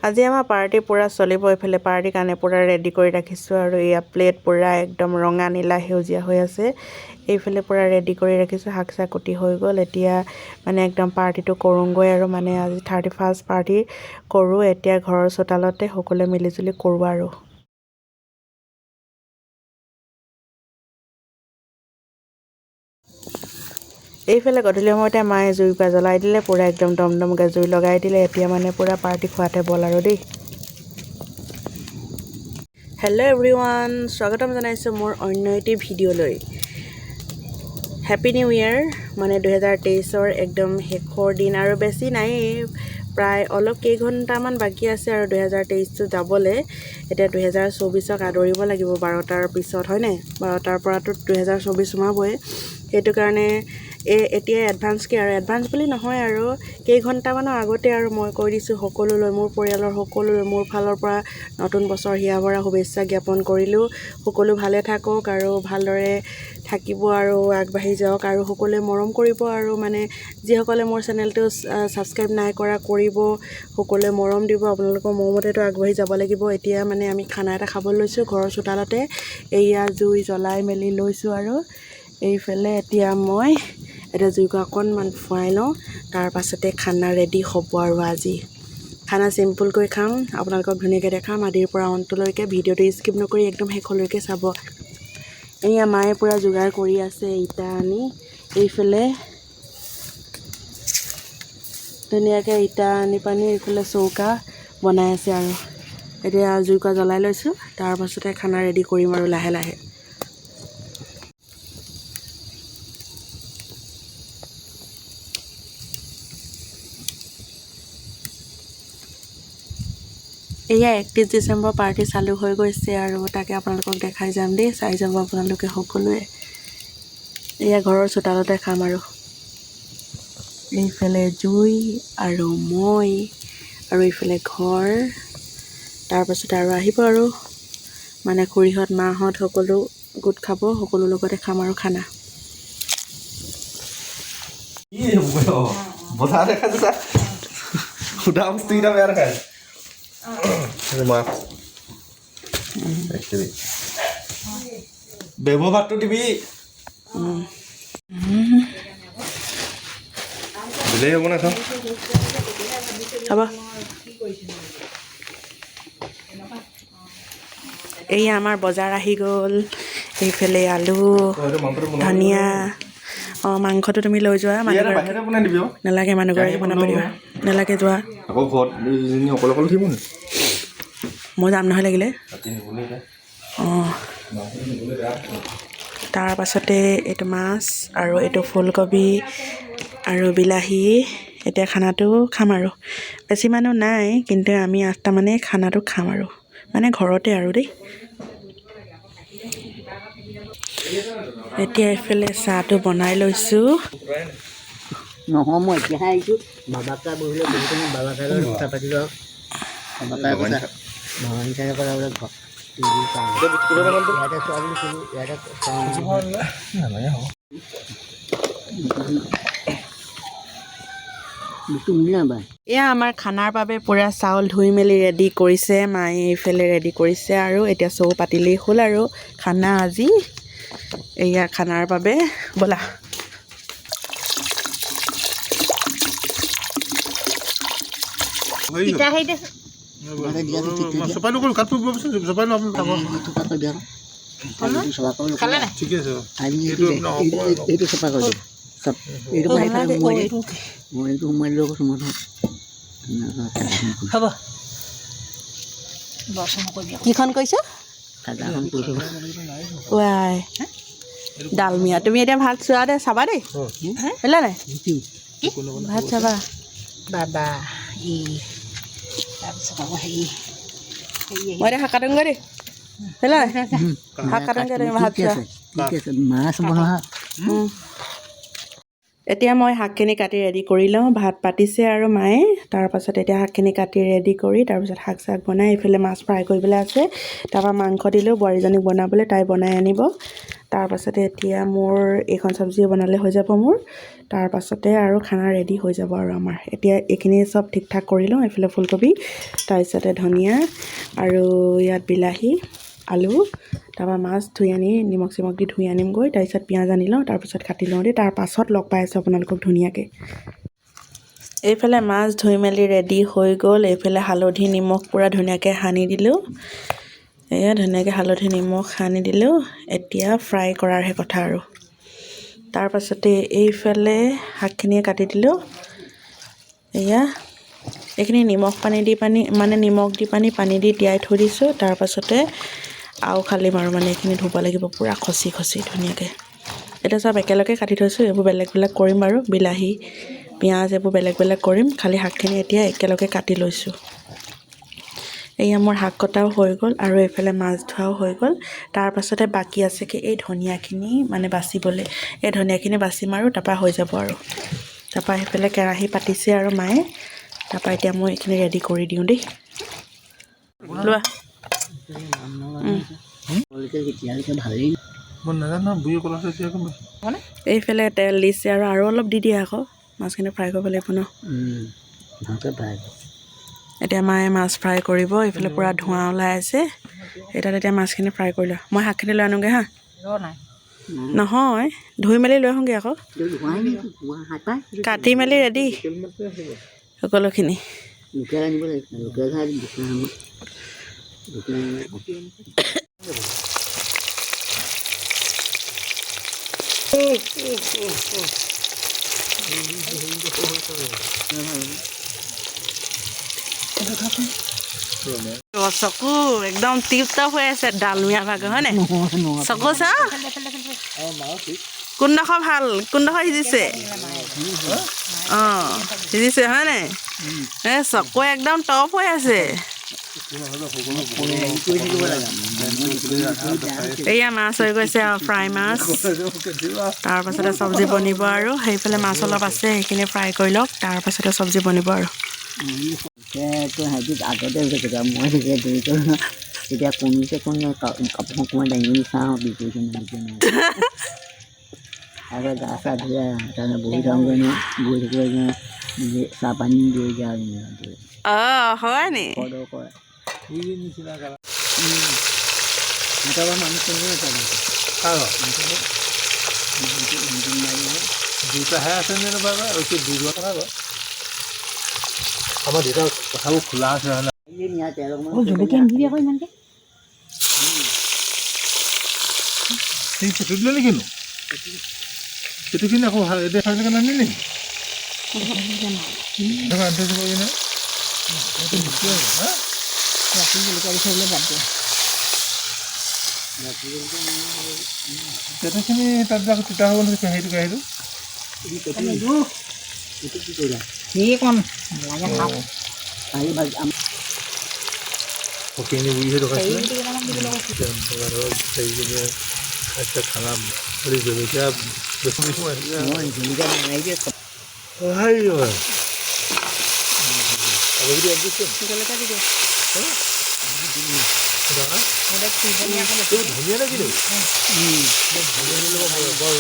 আজি আমাৰ পাৰ্টি পূৰা চলিব। এইফালে পাৰ্টিৰ কাৰণে পূৰা ৰেডি কৰি ৰাখিছোঁ আৰু এয়া প্লেট পূৰা একদম ৰঙা, নীলা, সেউজীয়া হৈ আছে। এইফালে পূৰা ৰেডি কৰি ৰাখিছোঁ। শাক চাক কুটি হৈ গ'ল। এতিয়া মানে একদম পাৰ্টিটো কৰোঁগৈ আৰু মানে আজি 31 পাৰ্টি কৰোঁ। এতিয়া ঘৰৰ চোতালতে সকলোৱে মিলিজুলি কৰোঁ আৰু। এইফালে গধূলি সময়তে মায়ে জুইকুৰা জ্বলাই দিলে, পূৰা একদম দম দমকৈ জুই লগাই দিলে। এতিয়া মানে পূৰা পাৰ্টি খোৱাতে বল আৰু দেই। হেল্ল' এভৰিৱান, স্বাগতম জনাইছোঁ মোৰ অন্য এটি ভিডিঅ'লৈ। Happy new year. মানে 2023ৰ একদম শেষৰ দিন আৰু বেছি নায়েই, প্ৰায় অলপ কেইঘণ্টামান বাকী আছে আৰু 2023টো যাবলৈ। এতিয়া 2024ক আদৰিব লাগিব 12টাৰ পিছত, হয়নে? 12টাৰ পৰাতো 2024 সোমাবই। সেইটো কাৰণে এই এতিয়া এডভান্সকৈ আৰু, এডভান্স বুলি নহয় আৰু, কেইঘণ্টামানৰ আগতে আৰু মই কৈ দিছোঁ সকলোলৈ, মোৰ পৰিয়ালৰ সকলোলৈ মোৰ ফালৰ পৰা নতুন বছৰ হিয়া ভৰা শুভেচ্ছা জ্ঞাপন কৰিলোঁ। সকলো ভালে থাকক আৰু ভালদৰে থাকিব আৰু আগবাঢ়ি যাওক আৰু সকলোৱে মৰম কৰিব। আৰু মানে যিসকলে মোৰ চেনেলটো ছাবস্ক্ৰাইব নাই কৰা, কৰিব। সকলোৱে মৰম দিব। আপোনালোকৰ মৰমতেতো আগবাঢ়ি যাব লাগিব। এতিয়া মানে আমি খানা এটা খাবলৈ লৈছোঁ ঘৰৰ চোতালতে। এয়া জুই জ্বলাই মেলি লৈছোঁ আৰু এইফালে এতিয়া মই এতিয়া জুইকুৰা অকণমান ফুৱাই লওঁ, তাৰ পাছতে খানা ৰেডি হ'ব। আৰু আজি খানা চিম্পুলকৈ খাম, আপোনালোকক ধুনীয়াকৈ দেখাম। আদিৰ পৰা অন্তলৈকে ভিডিঅ'টো স্কিপ নকৰি একদম শেষলৈকে চাব। এয়া মায়ে পূৰা যোগাৰ কৰি আছে ইটা আনি। এইফালে ধুনীয়াকৈ ইটা আনি পানি এইফালে চৌকা বনাই আছে। আৰু এতিয়া জুইকুৰা জ্বলাই লৈছোঁ, তাৰ পাছতে খানা ৰেডি কৰিম আৰু লাহে লাহে। এয়া 31 ডিচেম্বৰ পাৰ্টি চালু হৈ গৈছে আৰু তাকে আপোনালোকক দেখাই যাম দেই, চাই যাব আপোনালোকে সকলোৱে। এয়া ঘৰৰ চোতালতে খাম আৰু এইফালে জুই আৰু মই আৰু এইফালে ঘৰ। তাৰপাছতে আৰু আহিব আৰু মানে খুৰীহঁত, মাহঁত সকলো গোট খাব, সকলো লগতে খাম আৰু খানা। কি বজাৰ দেখাইছে চা, সুধা বস্তুকেইটা বেয়া দেখাইছে। মাছ 1 কেজি বেব ভাতটো দিবি দিলেই হ'ব না? হ'ব। এয়া আমাৰ বজাৰ আহি গ'ল। এইফালে আলু, ধনিয়া। অঁ, মাংসটো তুমি লৈ যোৱা মানুহগৰাকী। বাহিৰতে বনাই দিবি। নালাগে, মানুহগৰাকী বনাব দিবা। নালাগে, যোৱা। আকৌ ঘৰত এইজনী অকলে অকলে থাকিব নি? মই যাম নহয় লাগিলে। ৰাতি নিবলৈ বেয়া। অঁ। মাংসটো নিবলৈ বেয়া। তাৰ পাছতে এইটো মাছ আৰু এইটো ফুলকবি আৰু বিলাহী। এতিয়া খানাটো খাম আৰু বেছি মানুহ নাই, কিন্তু আমি আঠটামানেই খানাটো খাম আৰু মানে ঘৰতে আৰু দেই। এতিয়া এইফালে চাহটো বনাই লৈছোঁ। নহয়, মই এতিয়াহে আহিছোঁ। বাবাকা বহিলে বহি পিনে বাবাকাৰ লগত কথা পাতিলোঁ আৰু বাবাকাই কৈছে, ভৱানী ছাৰে ক'লে বোলে ঘৰ ইয়াতে চোৱা বুলি ক'লোঁ, ইয়াতে চোৱা। নালাগে, হ'ব। বস্তু মিলা নাই। এয়া আমাৰ খানাৰ বাবে পূৰা চাউল ধুই মেলি ৰেডি কৰিছে মায়ে। এইফালে ৰেডি কৰিছে আৰু এতিয়া চৌ পাতিলেই হ'ল আৰু খানা আজি। এয়া খানাৰ বাবে ব'লা। চপাই নকৰোঁ, কাঠ চপাই লওঁ। চফা কৰি দিয়া, চফা কৰি। ঠিকে আছে। এইটো চফা কৰি দিয়া চব। এইটো মই এইফালে সোমোৱাই দিম। মই এইটো সোমোৱাই দিলোঁ, কৈছোঁ মই। হ'ব। কিখন কৰিছা? খাজাখন কৰিছোঁ। ৱাই ডালমিয়া, তুমি এতিয়া ভাত চোৱা দে, চাবা দেই, বুজিলা নাই? ভাত চাবা। বাবা, ই তাৰপিছত আকৌ হেৰি। মই এতিয়া শাক কাটোংগৈ দেই, বুজিলা নাই? শাক কাটোংগৈ, তুমি ভাত ঠিকে চোৱা। আছে, ঠিকে আছে। মাছ বনোৱা। এতিয়া মই শাকখিনি কাটি ৰেডি কৰি লওঁ। ভাত পাতিছে আৰু মায়ে। তাৰপাছত এতিয়া শাকখিনি কাটি ৰেডি কৰি তাৰপিছত শাক চাক বনাই এইফালে মাছ ফ্ৰাই কৰিবলৈ আছে। তাৰপৰা মাংস দিলেও বোৱাৰীজনীক বনাবলৈ, তাই বনাই আনিব। তাৰপাছতে এতিয়া মোৰ এইখন চব্জি বনালে হৈ যাব মোৰ। তাৰপাছতে আৰু খানা ৰেডি হৈ যাব আৰু আমাৰ। এতিয়া এইখিনি চব ঠিক ঠাক কৰি লওঁ। এইফালে ফুলকবি, তাৰপিছতে ধনিয়া আৰু ইয়াত বিলাহী, আলু, তাৰপৰা মাছ ধুই আনি নিমখ চিমখ দি ধুই আনিমগৈ। তাৰপিছত পিঁয়াজ আনি লওঁ, তাৰপিছত কাটি লওঁ দেই। তাৰ পাছত লগ পাই আছোঁ আপোনালোকক ধুনীয়াকৈ। এইফালে মাছ ধুই মেলি ৰেডি হৈ গ'ল। এইফালে হালধি নিমখ পূৰা ধুনীয়াকৈ সানি দিলোঁ। এয়া ধুনীয়াকৈ হালধি নিমখ সানি দিলোঁ। এতিয়া ফ্ৰাই কৰাৰহে কথা আৰু। তাৰপাছতে এইফালে শাকখিনিয়ে কাটি দিলোঁ। এয়া এইখিনি নিমখ পানী দি পানী মানে নিমখ দি পানী পানী দি তিয়াই থৈ দিছোঁ। তাৰপাছতে আৰু খালিম আৰু মানে এইখিনি ধুব লাগিব পূৰা খচি খচি ধুনীয়াকৈ। এতিয়া চব একেলগে কাটি থৈছোঁ, এইবোৰ বেলেগ বেলেগ কৰিম বাৰু। বিলাহী, পিঁয়াজ এইবোৰ বেলেগ বেলেগ কৰিম, খালি শাকখিনি এতিয়া একেলগে কাটি লৈছোঁ। এয়া মোৰ শাক কটাও হৈ গ'ল আৰু এইফালে মাছ ধোৱাও হৈ গ'ল। তাৰপাছতে বাকী আছে কি এই ধনিয়াখিনি মানে বাচিবলৈ। এই ধনিয়াখিনি বাচিম আৰু তাৰপৰা হৈ যাব আৰু। তাৰপৰা সেইফালে কেৰাহী পাতিছে আৰু মায়ে। তাৰপৰা এতিয়া মই এইখিনি ৰেডি কৰি দিওঁ দেই। লোৱা। তেতিয়ালৈকে ভালেই। মই নাজানো নহয়, বুঢ়ী ক'লা আছে এতিয়া গম পাইছোঁ। এইফালে তেল দিছে আৰু আৰু অলপ দি দিয়া আকৌ, মাছখিনি ফ্ৰাই কৰিব লাগিব ন। ভালকৈ ফ্ৰাই। এতিয়া মায়ে মাছ ফ্ৰাই কৰিব। এইফালে পূৰা ধোঁৱা ওলাই আছে। এতিয়া তেতিয়া মাছখিনি ফ্ৰাই কৰি লোৱা, মই শাকখিনি লৈ আনোগৈ। হা, নহয়, ধুই মেলি লৈ আহোঁগৈ আকৌ। ধোৱাই নেকি হাত পাই। কাটি মেলি ৰেডি সকলোখিনি। লোকেল আনিব লাগিব, লোকেল খাই বিচনা লোকেল আনিব। চকু একদম টিপ টপ হৈ আছে ডালমিয়া ভাগ, হয়নে? চকু চা, কোনডোখৰ ভাল, কোনডোখৰ সিজিছে? অঁ, সিজিছে হয়নে? এই চকু একদম টপ হৈ আছে। এয়া মাছ হৈ গৈছে আৰু ফ্ৰাই মাছ। তাৰপাছতে চব্জি বনিব আৰু সেইফালে মাছ অলপ আছে, সেইখিনি ফ্ৰাই কৰি লওক, তাৰপাছতে চব্জি বনিব আৰু। সিহঁতি আগতে তেতিয়া মই যেতিয়া দেৰি কৰোঁ, তেতিয়া কমিছে কোন কাপোৰখন অকণমান দাঙি মেলি চাওঁ, কি কৰিছে নাই। আকৌ গা চা ধুই তাৰপিছত বহি থাকোঁগৈ নহয়, বহি থাকিব নিজে চাহ পানী দিয়ে আৰু। অঁ, হয় নি? কৰে সিহঁতৰ মানুহ কোনে। দুটাহে আছে নে বাবা? দুযোৱা কথা কয়। আমাৰ দেউতাৰ কথাবোৰ খোলা আছে হয়। জলকীয়া নিদিবি আকৌ ইমানকৈ। সেইটো দিলে নেকি নো? সেইটোখিনি আকৌ এতিয়া খাবলৈ নানিলি নেকি? আনি থৈছোঁ কিনে। জলকীয়া দি থৈ বাদ দিয়া। সেইটোখিনি তাত আকৌ তিতা হ'ব নহয় সেইটো কেৰাহীটো। সেইকণ নালাগে থাওক। ফকিনি বুলিহে দেখাইছিলে। খাইছে খানা খালি জলকীয়া বেছি বেছি। জলকীয়া দি দিয়া। ধুনীয়া নেকি? ধনিয়া দিলে বৰ বেয়া পাওঁ।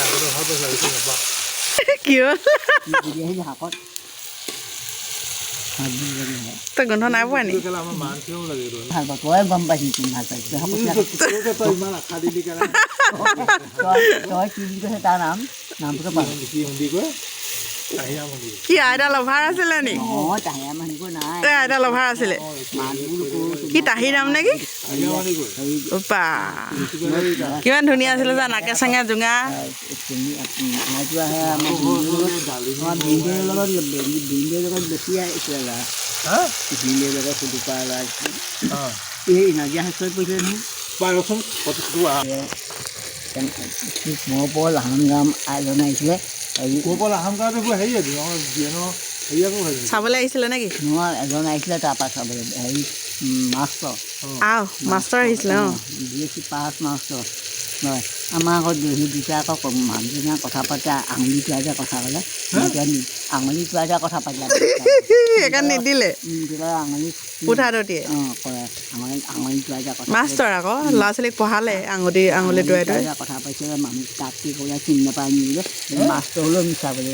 আগতে ভাল পাইছোঁ, আজিকালি নাপাওঁ। কি হ'ল? শাকত। তই গোন্ধ নাই পোৱা নি? আমাৰ মা নিচিনাও লাগে। ভাল পাওঁ, তই গম পাইছিস তুমি ভাল পাইছিস। তই ইমান আশা দিলি কাৰণে। তই কি বুলি কৈছে তাৰ নাম, নামটোকে পাহৰি কি মন্দিৰ কয়? আহিয়া মন্দিৰ। কি আইতা লভাৰ আছিলে নি? অঁ, তাহিয়া মানুহবোৰ নাই। তই আইতা লভাৰ আছিলে কি? তাহি নাম নেকি? আহিয়া মন্দিৰ কয়। বা, কিমান ধুনীয়া আছিলে যা, নাকে চাঙে জোঙা। আমাৰটো আহে আমাৰ আমাৰ ভিনদেউৰ লগত, ভিনদেউৰ লগত বেছি আহিছিলে ল'ৰা। হা। ভিনদেউৰ লগত সুদুপা ল'ৰা। অঁ। এই নাজিৰা হাইস্কুলত পঢ়িছিলে নহয়। বাৰু ৰচোন। মোৰ লাহন গাম এজন আহিছিলে। ক'ৰ পৰা? আহাম গাঁৱত এইবোৰ হেৰি আছে, আমাৰ বিয়ানৰ হেৰি আকৌ। চাবলৈ আহিছিলে নেকি? নহয়, এজন আহিছিলে তাৰপৰা চাবলৈ হেৰি। মাষ্টৰ। আহ, মাষ্টৰ আহিছিলে, অঁ। বিএছচি পাছ মাষ্টৰ হয়। আমাৰ আকৌ সি দুটা আকৌ মানুহজনে কথা পাতে, আঙুলি টোৱাই যে কথা ক'লে, তেতিয়া আঙুলি টোৱাই যে কথা পাতিলে। সেইকাৰণে নিদিলে। তেতিয়া আঙুলি পুঠা দতিয়ে। অঁ, কৰে আঙুলি আঙুলি টোৱাই যে কথা। মাষ্টৰ আকৌ ল'ৰা ছোৱালীক পঢ়ালে আঙুলি আঙুলি টোৱাই টোৱাই টোৱাই কথা পাতিছিলে। মানুহ তাক কি ক'লে, চিনি নাপায় নি বোলে। মাষ্টৰ হ'লেও মিছা বোলে,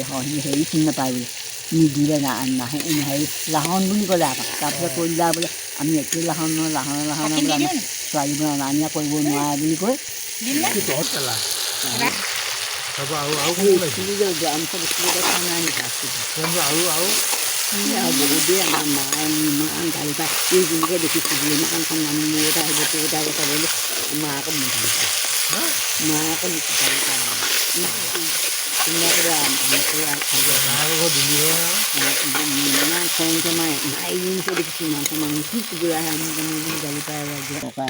হেৰি চিনি নাপায় বোলে। নিদিলে না নাহে। হেৰি লাহন বুলি ক'লে আকৌ। তাৰপিছত কৈ দিলে বোলে, আমি একো লাহন নহয়, লাহন লাহন বোলে, আমাৰ ছোৱালীবোৰ অনা নিয়া কৰিব নোৱাৰে বুলি কৈ। তহঁত পেলা। তাৰপৰা আৰু আৰু কোন ওলাইছে? নাই নেকি? আৰু আৰু আৰু বহুত দেই। আমাৰ মায়ে ইমান গালি পায়। এই যোনকে দেখিছোঁ বোলে, ইমানখন মানুহ, মোৰ এটা আহিব, তোৰ এটা আহিব চাবলৈ। মা আকৌ মোক গালি পায়, মা আকৌ মোক গালি পায়। কোনোবা ক'ব, আমি মাকৰ ঘৰ দিল্লী হয় আৰু। ইমান খং উঠে। মায়ে মায়ে এইজনীকে দেখিছোঁ, ইমানখন মানুহ কি ক'বলৈ আহে, আমুক আমুক বুলি গালি পায়।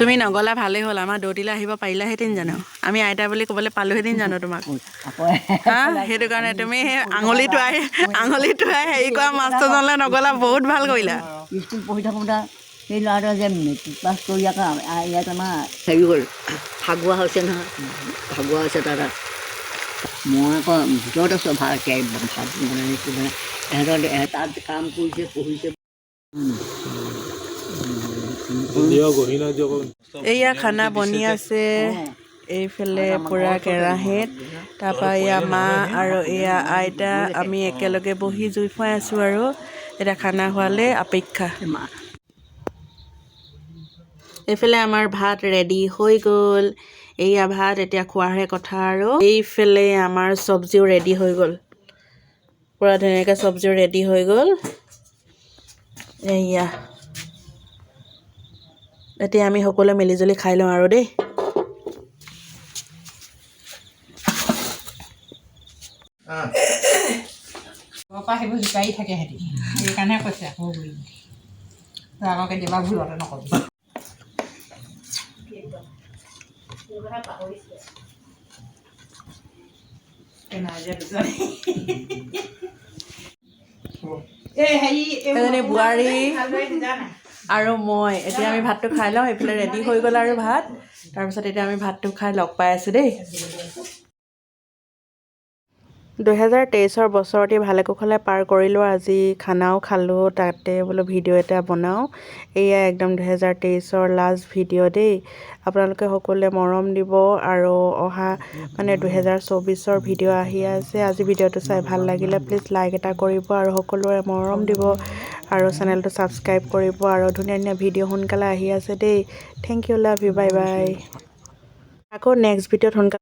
তুমি নগ'লা ভালেই হ'ল। আমাৰ দৌতিলে আহিব পাৰিলাহেঁতেন জানো? আমি আইতা বুলি ক'বলৈ পালোহেঁতেন জানো তোমাক? আকৌ হা, সেইটো কাৰণে তুমি সেই আঙুলি টোৱাই হেৰি কৰা মাষ্টৰজনলৈ নগ'লা, বহুত ভাল কৰিলা। স্কুল পঢ়ি থাকোঁতে সেই ল'ৰাটোৱে যে মেট্ৰিক পাছ কৰি আকৌ ইয়াত আমাৰ হেৰি হ'ল, ফাগুৱা হৈছে নহয়, ফাগুৱা হৈছে তাত। মই আকৌ ভিতৰত আছোঁ, ভালকৈ ভাত বনাই মানে ইহঁতৰ তাত কাম কৰিছে, পঢ়িছে। দিয়ক গহীন দিয়ক। এইয়া খানা বনি আছে এইফালে পূৰা কেৰাহীত। তাৰপৰা এয়া মা আৰু এয়া আইতা, আমি একেলগে বহি জুই ফুৱাই আছোঁ আৰু এতিয়া খানা হোৱালে অপেক্ষা। এইফালে আমাৰ ভাত ৰেডি হৈ গ'ল। এইয়া ভাত, এতিয়া খোৱাৰহে কথা আৰু। এইফালে আমাৰ চব্জিও ৰেডি হৈ গ'ল, পূৰা ধুনীয়াকৈ চব্জিও ৰেডি হৈ গ'ল। এইয়া এতিয়া আমি সকলোৱে মিলিজুলি খাই লওঁ আৰু দেই। ঘৰৰ পৰা সেইবোৰ জোকাৰি থাকে সিহঁতি, সেইকাৰণে কৈছে আকৌ বুলি। তই আকৌ কেতিয়াবা ভুলতে নকবি। নাই যে দুজনী। এই হেৰি এজনী বোৱাৰী ভালদৰে সিজা নাই। আৰু মই। এতিয়া আমি ভাতটো খাই লওঁ। এইফালে ৰেডি হৈ গ'ল আৰু ভাত। তাৰপিছত এতিয়া আমি ভাতটো খাই লগ পাই আছোঁ দেই। 2023ৰ বছৰটি ভালে কুশলে পাৰ কৰিলোঁ। আজি খানাও খালোঁ, তাতে বোলো ভিডিঅ' এটা বনাওঁ। এয়া একদম 2023ৰ লাষ্ট ভিডিঅ' দেই। আপোনালোকে সকলোৱে মৰম দিব আৰু অহা মানে 2024ৰ ভিডিঅ' আহি আছে। আজি ভিডিঅ'টো চাই ভাল লাগিলে প্লিজ লাইক এটা কৰিব আৰু সকলোৰে মৰম দিব আৰু চেনেলটো ছাবস্ক্ৰাইব কৰিব। আৰু ধুনীয়া ধুনীয়া ভিডিঅ' সোনকালে আহি আছে দেই। Thank you, love you, bye bye. আকৌ নেক্সট ভিডিঅ'ত সোনকালে